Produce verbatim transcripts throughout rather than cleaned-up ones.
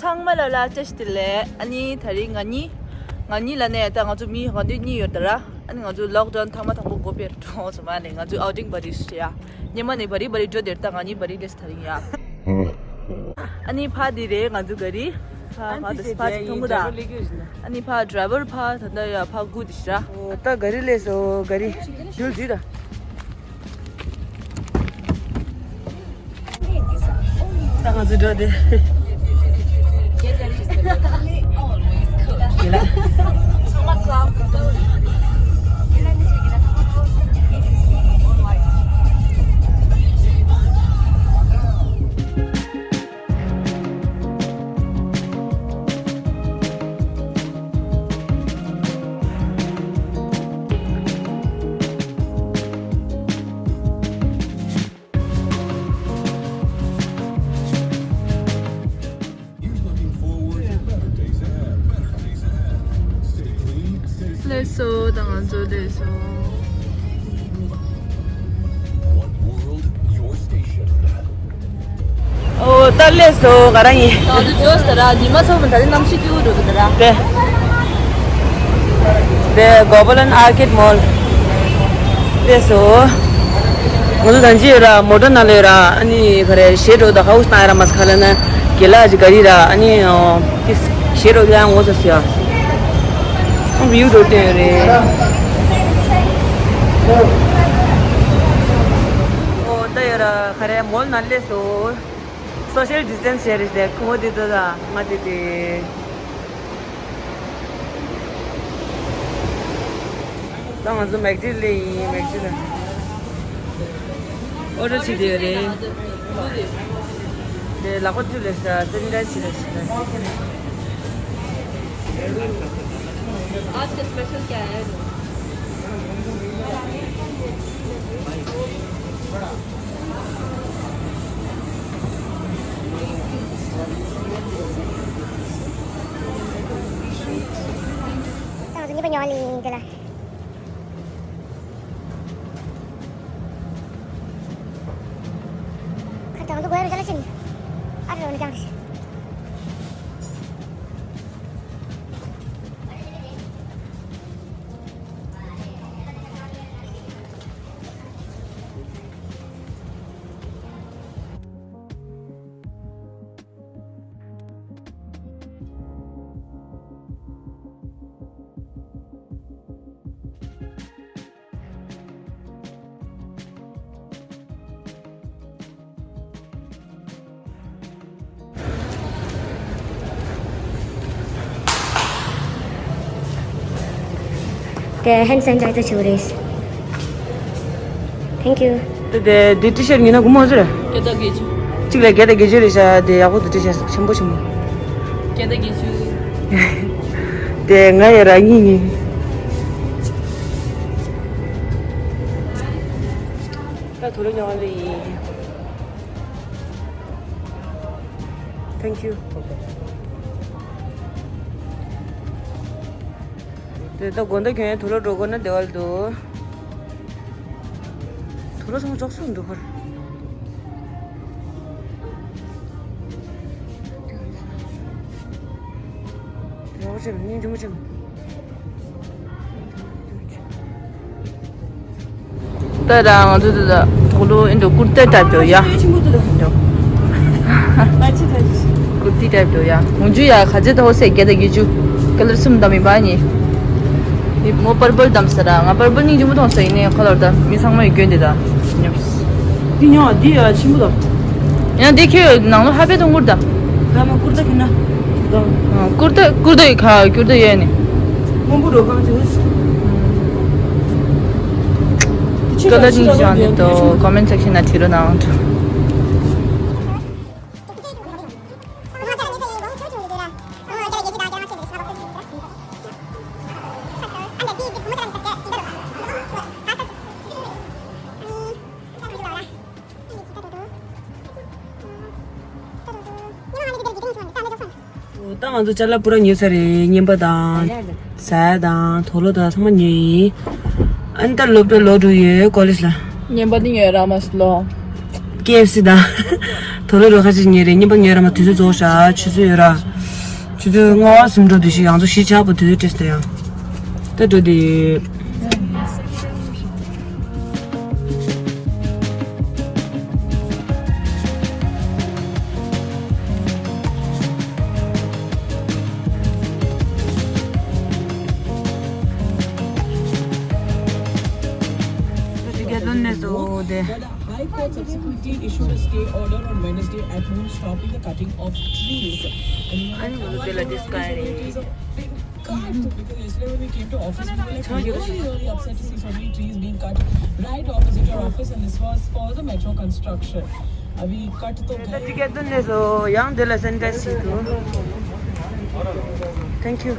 ཚང་མ་ལ་ལ་བཀྲ་ཤིས་བདེ་ལེགས། ཨ་ནི་ད་རིང་ང་གཉིས། ང་གཉིས་ལ་ནས་ད་ང་ཚོ་མི་ག་འདི་གཉིས་ཡོད་ད་ར། ཨ་ནི་ང་ཚོ་ལོག་ཌའོན་ཐེངས་མ་དང་པོ་གོ་པེར་འགྲོ་སོང་མ་ནས་ང་ཚོ་ཨའུ་ཊིང་བ་རི་ཤི་ཡ། ཉི་མ་ནས་བ་རི་བ་རི་འགྲོ་དེར་ད་ང་གཉིས་བ་རི་ལས་ད་རིང་ཡ། ཨ་ནི་ཕ་འདི་རེད་ང་ཚོ་ག་རི། ཕ་ཕ་དེ་ཕ་དེ་མཐོང་གི་ར། ཨ་ནི་ཕ་ཌ་རའི་ཝར་ཕ་ད་ད་ཡ་ཕ་གུ་དེ་ཤི་ར། ད་ག་རི་ལས་སོ་ག་རི། ཡུལ་དུས་ད། ད་ང་ཚོ་འགྲོ་དེ། ཡིན་ལ། སླེབས་སོང་། ད་ང་ཚོ་སླེབས་སོང་། ཨོ་ད་སླེབས་སོང་། ག་རང་ཡིན། ད་དུ་ཇོས་ད་ར་ཉི་མ་ཚོ་མི་ད་རེ་གནམ་གཤིས་སྐྱིད་པོ་འགྲོ་གི་ད་ར། དེ། དེ་གོ་པ་ལན་ཨར་ཀེད་མོལ། དེ་སོ། ང་ཚོ་ད་ཅི་ཡོད་ར་མོ་ཊ་ནང་ལ་ཡོད་ར། ཨ་ནི་ག་རེ་ཞེ་དྲག་ད་ཧའུ་སི་ན་ཡ་ར་མ་སི་ཁ་ལ་ན་གེ་ལ་ཅི་ག་རི་ར། ཨ་ནི་ཨོ་དེ་ཞེ་དྲག་ཡང་ངོ་ཚ་སི་ཡ། ཨོ་བིའུ་འགྲོ་དོན་རེད། ཨོ་ད་ཡོད་ར་ག་རེ་མོལ་ནང་སླེབས་སོང་། སོ་ཤལ་ཌི་སི་ཊན་སི་བྱས་རེད་དེ་ཁོ་མོ་དེ་ཚོ་དང་ང་དེ་དེ། ད་ང་ཚོ་མེག་ཌི་ལ་ཡིན། མེག་ཌི་ལ་ཨོ་ཌར་བྱེད་དེ་ཡོད་རེད། དེ་ལག་པ་ཐུག་ལས་ཤ་སེ་ནི་ཊའི་ཛི་བྱེད་ལས་ཤ། आज का स्पेशल क्या है? ད་ང་ཚོ་གཉིས་པ་ཉོ་ལི་འདི་ལ། ཁ་ཏོང་དུ་གོ་ཡ་རུ་ཅ་ལ་ཕྱིན། ཨ་རུ་ནི་ཀྱང་ཕྱིན། དེ་ཧེན་སེན་ཇའི་ཛར་བྱེད་དགོས་རེད། Thank you. དེ་དེ་དེ་ཊི་ཤར་ཉོས་ན་དགོས་མ་ཟེར། བརྒྱ་དང་བརྒྱད་ཅུ། གཅིག་ལ་བརྒྱ་དང་བརྒྱད་ཅུ་རེད་ཤག་དེ་ཡག་པོ་འདུག་ཊི་ཤར་ཆེན་པོ་ཆེན་པོ། བརྒྱ་དང་བརྒྱད་ཅུ། དེ་ང་ཡི་རང་ཉིད་ཉིད། ད་དུ་རུ་ཉོ་ལེ་ཡིན། Thank you. དེ་ད་དགོང་དག་ཁྱོད་དུ་ལོ་འགྲོ་དགོས་ན་བདེ་བ་འདུག་དུ་ལོ་ཚང་མ་འཇོག་སོང་འདུག་ཁར། ཡག་པོ་བྱས་ལ་སྙིང་རྗེ་མོ་བྱས་ལ། ད་རང་ང་ཚོ་ད་དུག་ལོག་ཨིན་དུ་ཀུར་ཏའི་ཊའིབ་འགྲོ་ཡ། ཀུར་ཏི་ཊའིབ་འགྲོ་ཡ། ངུ་ཇུ་ཡ་ཁ་ཇེ་ད་ཧོ་སེ་བརྒྱད་དང་བརྒྱད་ཅུ། ཀ་ལར་གསུམ་དང་མི་འབའ་ཉི། ཡིབ་མོ་པར་པལ་དམ་ས་ར་ང་པར་པལ་སྙིང་རྗེ་མོ་མཐོང་ས་ཡིན་ནའི་ཁོ་ལོར་ད་མི་ཚང་མ་ཡི་སྐྱོན་དེ་ད་ཉོབ། འདི་ཉོ་འདི་ཡ་ཆེན་པོ་དང་། ཡང་འདི་ཁྱོད་ནང་ལོ་ཧ་པེ་དང་ཀུར་ད། ད་མ་ཀུར་ད་ཁྱོད་ན། ཀུར་ད་ཀུར་ད་ཡི་ཁ་ཀུར་ད་ཡོད་ནི། སྔོན་པོ་འགྲོ་གང་དུ། ཀ་ལར་ཅིག་བཞག་འདི་དོ་ཀོ་མེན་སེག་ཤན་ན་བྲིས་རོགས་གནང་། ད་ང་ཚོ་ཅ་ལག་པུ་ར་ཉོས་ཚར་རེད། རྔན་པ་དང་ཟ་ཡ་དང་དུག་ལོག་དང་ཚང་མ་ཉོས་ཡིན། ཨ་ནི་ད་སློབ་གྲྭ་ལོག་འགྲོ་ཡོད་ཀོ་ལེཇ་ལ། རྔན་པ་འདི་ཉོས་ར་མ་སློ། ཀེ་ཨེཕ་སི་དང་དུག་ལོག་རོ་ཁ་ཅིག་ཉོས་རེད། རྔན་པ་ཉོས་ར་མ་དུས་ཚོད་རྫོགས་ཤག་ཆུ་ཚོད་ཡོད་ར། ཆུ་ཚོད་ལྔ་བ་ཟིན་འགྲོ་དུས་ཤིག་ཡང་ཚོ་གཞིས་ཆགས་པོ་དུས་ཚོད་སྤྲད་སྟེ་ཡང་། ད་འགྲོ་དེ། High Court subsequently issued a stay order on Wednesday at noon, stopping the cutting of trees. ཨ་ནི་ང་ཚོ་དེ་ལ་དེ་སྐད་རེད། Cut, because yesterday when we came to office, we were like really, really upset to see so many trees being cut right opposite your office, and this was for the metro construction. अभी कट तो गए। टिकट तो ले लो, यहाँ दे ला sanitize सी तो। Thank you.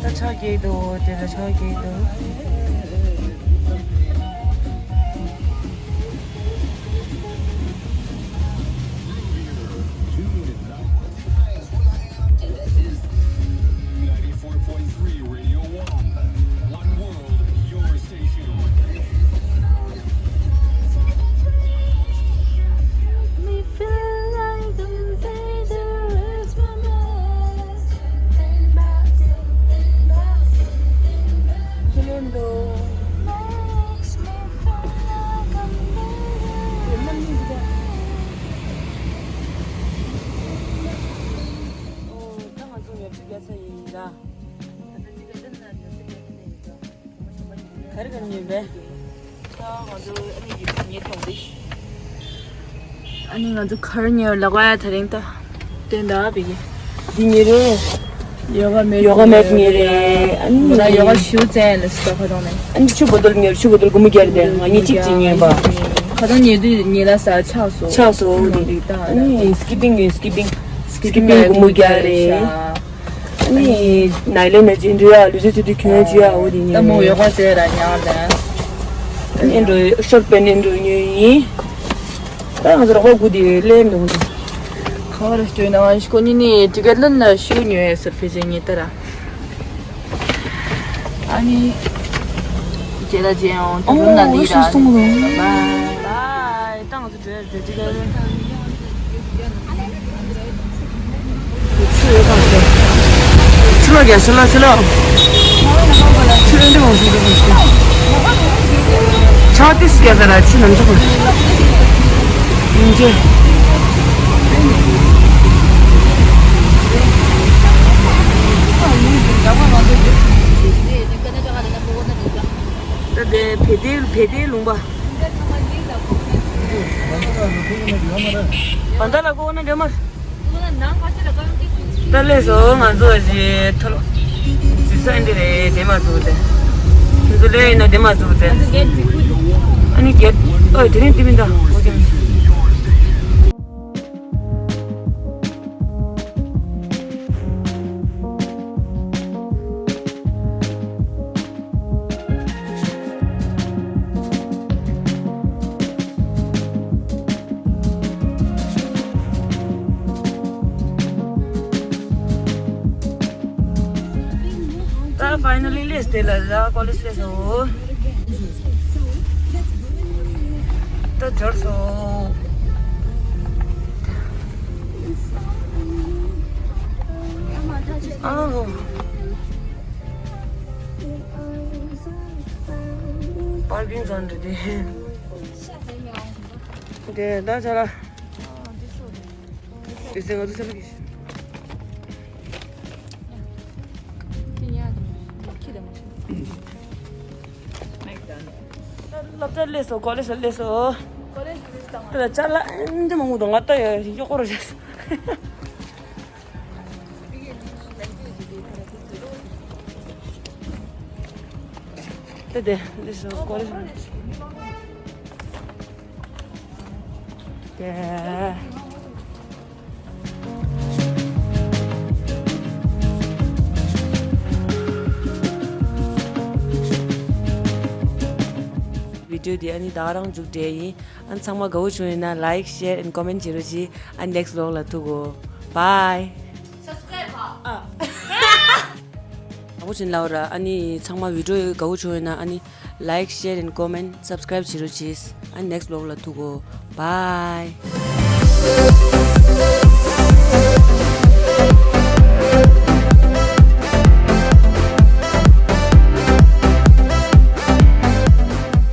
ད་ཆག་སྐྱེས་འདུག་དེ་ལ་ཆག་སྐྱེས་འདུག Ninety-four point three Radio One. One world, your station. ད་ང་ཚོ་ཉོ་ཆུ་རྒྱག་ས་ཡིན་ད། ག་རེ་ག་རེ་ཉོས་པས། ད་ང་ཚོ་ཨ་ནི་ཡུལ་ཉེ་ཐོང་རེད། ཨ་ནི་ང་ཚོ་ག་རེ་ཉོས་ལབ་ག་ཡ་དེ་རིང་ད། སྟོན་ད་བི་གི། འདི་ཉོས་རེད། ཡོ་ག་མེད་ཡོ་ག་མེད་ཉོས་རེད། ཨ་ནི་ང་ཡོ་ག་ཞུ་ཙན་ལ་སི་ད་ཁ་དོང་ནས། ཨ་ནི་ཆུ་བོ་ཏོལ་ཉོས། ཆུ་བོ་ཏོལ་སྒོར་མོ་བརྒྱ་རེད། ང་གཉིས་གཅིག་གཅིག་ཉོས་པ། ཁ་དོང་ཉོས་དུས་ཉོས་ལ་ས་ཆགས་སོང་། ཆགས་སོང་། འོ་དེ་རིགས་ད། ཨ་ནི་སི་ཀི་པིང་ཉོས། སི་ཀི་པིང་། སི་ཀི་པིང་སྒོར་མོ་བརྒྱ་རེད། ཨ་ནི་ནའི་ལོན་ནས་ཅི་འདྲ་ཡ་ལུས་རྩལ་ཆུ་དུས་ཁྱོད་ཅི་ཡ་འོ་དེ་ཉོས། ད་མོ་ཡོ་ག་ཙེ་ར་ཉག་ལ། ཨ་ནི་འགྲོ་ཤོར་པན་འགྲོ་ཉོས་ཡིན། ད་ང་ཚོ་རོགས་པ་དགུ་དེ་ལེན་འདུག་ཁ་བར་སྟོན་ན་ཤི་ཁོ་གཉིས་ནི་ཊི་ཀེ་ཊི་ལོན་ལ་ཤུ་ཉོས་ཟེར་ཕེ་ཅེ་ཉེ་ཏ་ར། ཨ་ནི་ཇེ་ལ་ཇེ་ཡང་ཏུ་རུ་ན་ལི་ར། ཨོ་ཤི་སོང་རུང་། བའི་བའི། ད་ང་ཚོ་འགྲོ་ཡ་རེད་ཊི་ཀེ་ཊི་ལོན། ཕྱི་ལོགས་རྒྱག་ཕྱི་ལོགས་ཕྱི་ལོགས། ཕྱི་ལོགས་འདི་འོང་ཤོག་འདི་འོང་ཤོག་ཕྱག་ཏིས་རྒྱག་ས་ར་ཕྱི་ནམ་ཕྱོགས་ཁོ། ཡིན་གྱི། ད་དེ་བེ་ཏའི་བེ་ཏའི་ལུང་པ། བན་ད་ལ་ཀོ་ན་འདྲ་མར། ད་ལས་སོ་ང་ཚོ་ཞེ་ཐོལ། འཛུལ་ས་འདི་རེད་དེ་མ་འཛུལ་ཏེ། ཁྱེད་ཚོ་ལས་ཡིན་ན་དེ་མ་འཛུལ་ཏེ། ཨ་ནི་རྒྱལ། ཨོ་དེ་རིང་དེ་མིན་ད་འོ་དེ་མིན། ད་ཕའི་ནལ་ལི་སླེབས་ཏེ་ལ་ལ་ཀོ་ལེ་ཇི་སླེབས་སོང་། འབྱོར་སོང་། ཨའོ། པར་ཀིང་ཛོན་རེད་དེ། དེ་ད་ཆ་ལ། དེ་ཚེ་ང་ཚོ་སེམས་པ་སྐྱིད་ཤོག་སློབ་གྲྭ་སླེབས་སོང་། ཀོ་ལེ་ཇ་སླེབས་སོང་། ཀོ་ལེ་ཇ་སླེབས་སོང་། དེ་ལ་ཅ་ལག་ཨེ་འདྲ་མང་པོ་འདུག་ང་ལྟ་ཡ་གཡོག་པོ་རུ་བྱས་སོང་། དེ་དེ་སླེབས་སོང་། ཀོ་ལེ་ཇ་སླེབས་སོང་། དེ། བི་ཌིའོ་འདི་ཨ་ནི་ད་ག་རང་མཇུག་སྒྲིལ་ཡིན། ཨ་ནི་ཚང་མ་དགའ་བོ་བྱུང་ཡོད་ན་like, share and comment བྱེད་རོགས་གྱིས། ཨ་next vlog ལ་ཐུག་གོ། Bye. Subscribe ཧ། དགའ་བོ་བྱུང་ལབ་ར། ཨ་ནི་ཚང་མ་བི་ཌིའོ་དགའ་བོ་བྱུང་ཡོད་ན་ཨ་ནི་like, share and comment, subscribe བྱེད་རོགས་གྱིས། ཨ་next vlog ལ་ཐུག་གོ། Bye.